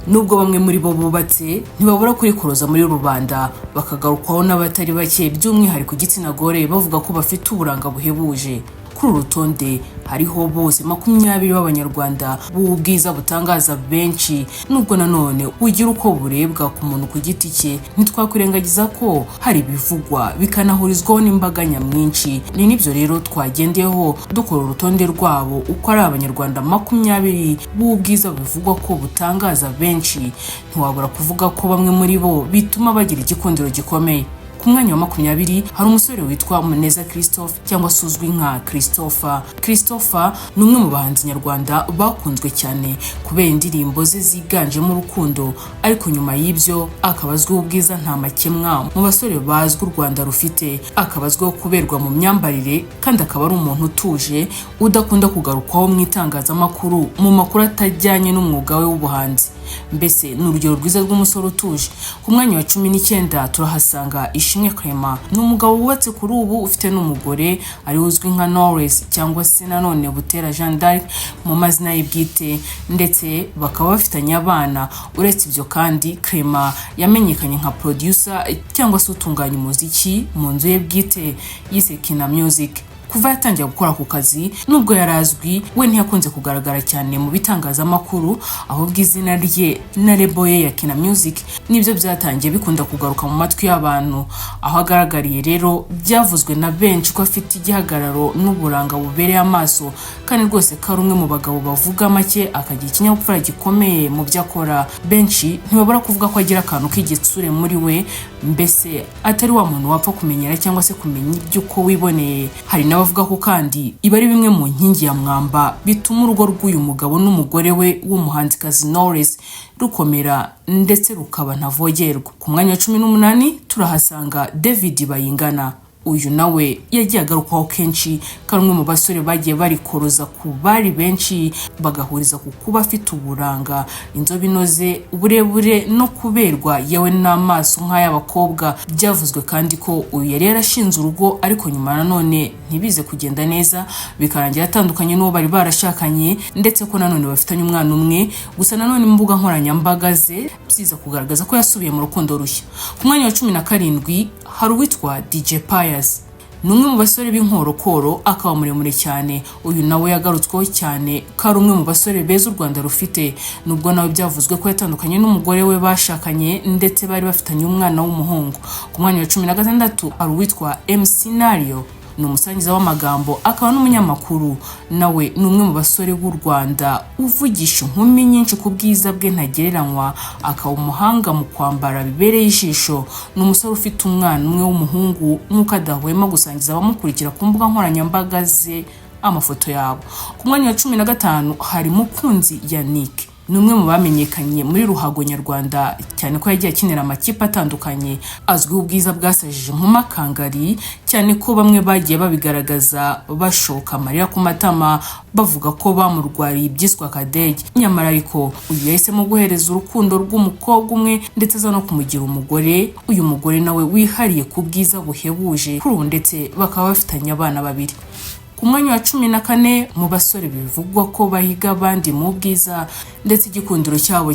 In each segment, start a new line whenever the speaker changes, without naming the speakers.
Nubwo bamwe muri bo bubatse, ntibabura kurikoroza muri rubanda, bakagarukwaho n'abatari bake, by'umwihariko igitsina gore, bavuga ko bafite uburanga buhebuje. Kuri uru rutonde hariho bose 20 b'Abanyarwanda b'ubwiza butangaza benshi. Nubwo nanone bugira uko burebwa ku muntu ku giti cye, ntitwakwirengagiza ko hari ibivugwa bikanahurizwaho n'imbaga nyamwinshi. Ni nibyo rero twagendeyeho dukora urutonde rwabo uko ari Abanyarwanda 20 b'ubwiza bivugwa ko butangaza benshi. Ntiwabura kuvuga ko bamwe muri bo bituma bagira igikundiro gikomeye. Ku mwanya wa 20 hari umusore witwa Muneza Christophe, cyangwa se uzwi nka Christopher. Christopher ni umwe mu bahanzi nyarwanda bakunzwe cyane kubera indirimbo ze ziganjemo urukundo, ariko nyuma y'ibyo akaba azwiho ubwiza nta makemwa mu basore bazwi u Rwanda rufite, akaba azwiho kuberwa mu myambarire, kandi akaba ari umuntu utuje udakunda kugarukwaho mu itangazamakuru mu makuru atajyanye n'umwuga we w'ubuhanzi. Mbese ni urugero rwiza rw'umusore utuje. Ku mwanya wa 19 turahasanga Ishimwe Clement. Ni umugabo wubatse kuri ubu, ufite n'umugore ari uzwi nka Knowless, cyangwa se nanone Butera Jeanne d'Arc mu mazina ye bwite, ndetse bakaba bafitanye abana. Uretse ibyo kandi, Clement yamenyekanye nka producer, cyangwa se utunganya umuziki, mu nzu ye bwite yise Kina Music. Kuva yatangira gukora ku kazi, nubwo yari azwi, we ntiyakunze kugaragara cyane mu bitangazamakuru, ahubwo izina rye na label ye ya Kina Music nibyo byatangiye bikunda kugaruka mu matwi y'abantu. Aho agaragariye rero, byavuzwe na benshi ko afite igihagararo n'uburanga bubereye amaso, kandi rwose ko ari umwe mu bagabo bavuga make, akagira ikinyabupfura gikomeye mu byo akora. Benshi ntibabura kuvuga ko agira akantu k'igitsure muri we, mbese atari wa muntu wapfa kumenyera cyangwa se kumenya ibyo uko wiboneye. Hari n'abavuga ko kandi iba ari bimwe mu nkingi ya mwamba bituma urugo rw'uyu mugabo n'umugore we w'umuhanzikazi Knowless rukomera, ndetse rukaba ntavogerwa. Ku mwanya wa 18 turahasanga David Bayingana. Uyu nawe yagiye agarukwaho kenshi ko ari umwe mu basore bagiye barikoroza ku bari benshi, bagahuriza ku kuba afite uburanga, inzobe inoze, uburebure no kuberwa, yewe n'amaso nk'ay'abakobwa. Byavuzwe kandi ko uyu yari yarashinze urugo, ariko nyuma nanone ntibize kugenda neza, bikarangira atandukanye n'uwo bari barashakanye, ndetse ko nanone bafitanye umwana umwe. Gusa nanone imbuga nkoranyambaga ze ziza kugaragaza ko yasubiye mu rukundo rushya. Ku mwanya wa 17 hari uwitwa DJ Pius. Ni umwe mu basore b'inkorokoro, akaba muremure cyane. Uyu nawe yagarutsweho cyane ko ari umwe mu basore beza u Rwanda rufite, nubwo nawe byavuzwe ko yatandukanye n'umugore we bashakanye, ndetse bari bafitanye umwana w'umuhungu. Ku mwanya wa 16 hari uwitwa MC Nario. Ni umusangiza w'amagambo, akaba n'umunyamakuru. Nawe ni umwe mu basore b'u Rwanda uvugisha inkumi nyinshi ku bwiza bwe ntagereranywa, akaba umuhanga mu kwambara bibereye ijisho. Ni umusore ufite umwana umwe w'umuhungu, nk'uko adahwema gusangiza abamukurikira ku mbuga nkoranyambaga ze amafoto yabo. Ku mwanya wa 15 hari Mukunzi Yannick. Ni umwe mu bamenyekanye muri ruhago nyarwanda, cyane ko yagiye akinira amakipe atandukanye. Azwiho ubwiza bwasajije nkumakangari, cyane ko bamwe bagiye babigaragaza bashoka amarira ku matama, bavuga ko bamurwariye ibyiswe akadege. Nyamara ariko uyu yahisemo guhereza urukundo rw'umukobwa umwe, ndetse aza no kumugira umugore. Uyu mugore nawe wihariye ku bwiza buhebuje kuri ubu, ndetse bakaba bafitanye abana babiri. Ku mwanya wa 14 mu basore bivugwa ko bahiga abandi mu bwiza, ndetse igikundiro cyabo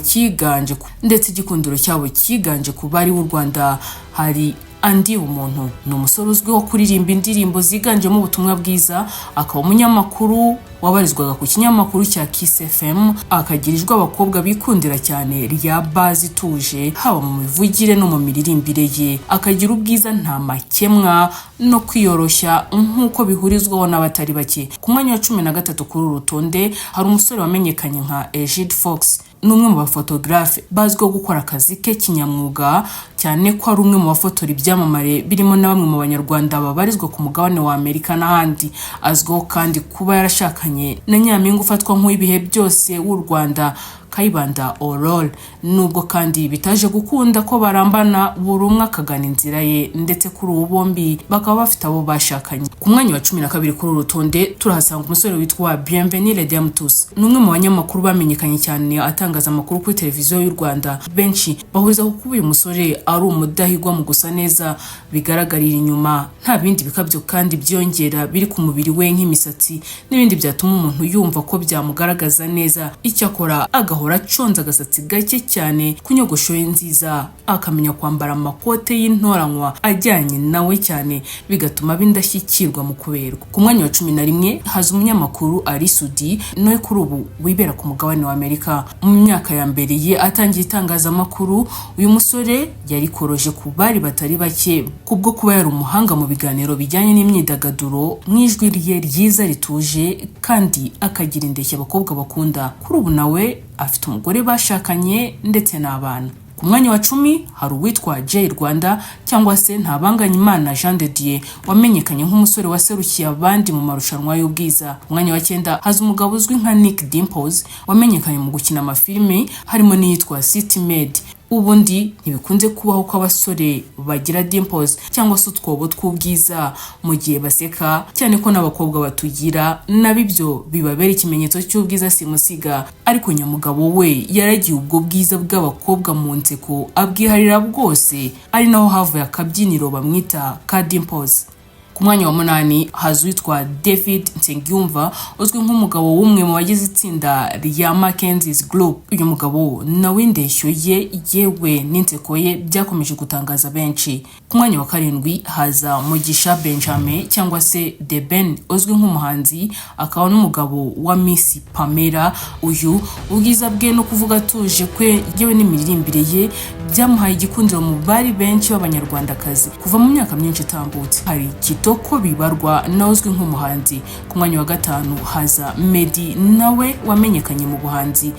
cyiganje ku bari b'u Rwanda, hari Andy Bumuntu. Ni umusore uzwiho kuririmba indirimbo ziganjemo ubutumwa bwiza, akaba umunyamakuru wabarizwaga ku kinyamakuru cya Kiss FM, akagira ijwi abakobwa bikundira cyane rya bass ituje, haba mu mivugire no mu miririmbire ye, akagira ubwiza nta makemwa no kwiyoroshya, nk'uko bihurizwaho n'abatari bake. Ku mwanya wa 13 kuri uru rutonde hari umusore wamenyekanye nka Egide Fox. Ni umwe mu bafotogarafe bazwiho gukora akazi ke kinyamwuga, cyane ko ari umwe mu bafotora ibyamamare birimo na bamwe mu Banyarwanda babarizwa ku mugabane wa Amerika n'ahandi. Azwiho kandi kuba yarashakanye na nyampinga ufatwa nk'uw'ibihe byose w'u Rwanda, Kayibanda Aurore, nubwo kandi bitaje gukunda ko barambana, buri umwe akagana inzira ye, ndetse kuri ubu bombi bakaba bafite abo bashakanye. Ku mwanya wa 12 kuri uru rutonde turahasanga umusore witwa Bienvenue Redemptus. Ni umwe mu banyamakuru bamenyekanye cyane atangaza amakuru kuri televiziyo y'u Rwanda. Benshi bahuriza ku kuba uyu musore ari umudahigwa mu gusa neza bigaragarira inyuma, nta bindi bikabyo kandi byiyongera biri ku mubiri we nk'imisatsi n'ibindi byatuma umuntu yumva ko byamugaragaza neza. Icyakora agahora aconze agasatsi gake cyane ku nyogosho ye nziza, akamenya kwambara amakote y'intoranywa ajyanye nawe cyane, bigatuma aba indashyikirwa mu kuberwa. Ku mwanya wa 11 haza umunyamakuru Ally Soudy, nawe kuri ubu wibera ku mugabane wa Amerika. Mu myaka ya mbere ye atangiye itangazamakuru, uyu musore yarikoroje ku bari batari bake kubwo kuba yari umuhanga mu biganiro bijyanye n'imyidagaduro, mu ijwi rye ryiza rituje, kandi akagira indeshyi abakobwa bakunda. Kuri ubu nawe afite umugore bashakanye ndetse n'abana. Ku mwanya wa 10 hari uwitwa Jay Rwanda cyangwa se Ntabanganyimana Jean de Dieu, wamenyekanye nk'umusore waserukiye abandi mu marushanwa y'ubwiza. Ku mwanya wa 9 haza umugabo uzwi nka Nick Dimples, wamenyekanye mu gukina amafilimi harimo n'iyitwa City Maid. Ubundi ntibikunze kubaho ko abasore bagira dimples cyangwa se utwobo tw'ubwiza mu gihe baseka, cyane ko n'abakobwa batugira nabo ibyo bibabera ikimenyetso cy'ubwiza simusiga. Ariko nyamugabo we yaragiye ubwo bwiza bw'abakobwa mu nseko abwiharira bwose, ari naho havuye akabyiniro bamwita ka dimples. Ku mwanya wa 8 haza uwitwa David Nsengiyumva, uzwi nk'umugabo w'umwe mu bagize itsinda rya Mackenzie's Group. Uyu mugabo nawe indeshyo ye yewe n'inseko ye byakomeje gutangaza benshi. Ku mwanya wa 7 haza Mugisha Benjamin cyangwa se The Ben, uzwi nk'umuhanzi akaba n'umugabo wa Miss Pamela. Uyu ubwiza bwe no kuvuga atuje kwe yewe n'imiririmbire ye byamuhaye igikundiro mu bari benshi b'Abanyarwandakazi kuva mu myaka myinshi itambutse. Hari Kitoko Bibarwa nawe uzwi nk'umuhanzi. Ku mwanya wa 5 haza Meddy, nawe wamenyekanye mu buhanzi.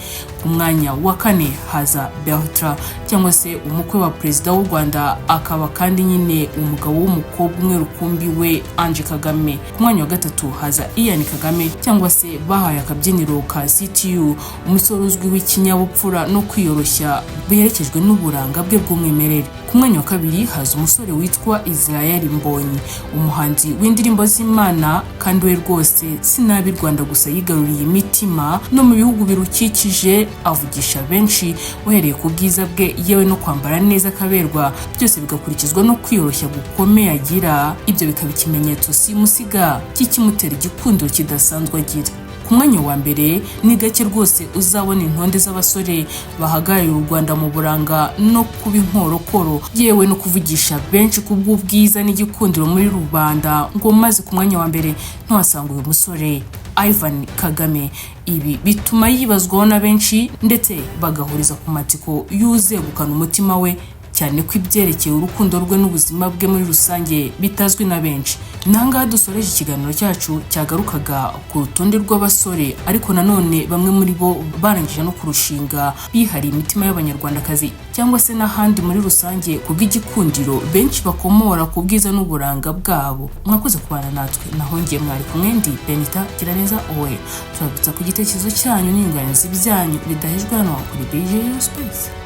Ku mwanya wa 4 haza Bertrand cyangwa se umukwe wa Perezida w'u Rwanda, akaba kandi nyine umugabo w'umukobwa umwe rukumbi we Ange Kagame. Ku mwanya wa 3 haza Ian Kagame cyangwa se bahaye akabyiniro ka CTU, umusore uzwiho ikinyabupfura no kwiyoroshya biherekejwe n'uburanga bwe bw'umwimerere. Ku mwanya wa 2 haza umusore witwa Israel Mbonyi, umuhanzi w'indirimbo z'Imana, kandi we rwose si n'ab'i Rwanda gusa yigaruriye imitima, no mu bihugu birukikije avugisha benshi, uhereye ku bwiza bwe yewe no kwambara neza akaberwa, byose bigakurikizwa no kwiyoroshya gukomeye agira. Ibyo bikaba ikimenyetso simusiga cy'ikimutera igikundiro kidasanzwe agira. Ku mwanya wa 1 ni gake rwose uzabona intonde z'abasore bahagarariye u Rwanda mu buranga no kuba inkorokoro yewe no kuvugisha benshi ku bw'ubwiza n'igikundiro muri rubanda, ngo maze ku mwanya wa 1 ntiwasanga uyu musore Ivan Kagame. Ibi bituma yibazwaho na benshi ndetse bagahuriza ku matsiko y'uzegukana umutima we, cyane ko ibyerekeye urukundo rwe n'ubuzima bwe muri rusange bitazwi na benshi. Nangaha dusoreje ikiganiro cyacu cyagarukaga ku rutonde rw'abasore, ariko nanone bamwe muri bo barangije no kurushinga, bihariye imitima y'Abanyarwandakazi cyangwa se n'ahandi muri rusange ku bw'igikundiro benshi bakomora ku bwiza n'uburanga bwabo. Mwakoze kubana natwe, naho ngiye mwari kumwe ndi Benita Giraneza Owe. Turabitsa ku gitekerezo cyanyu n'inyunganizi byanyu bidahejwe hano kuri BJ Space.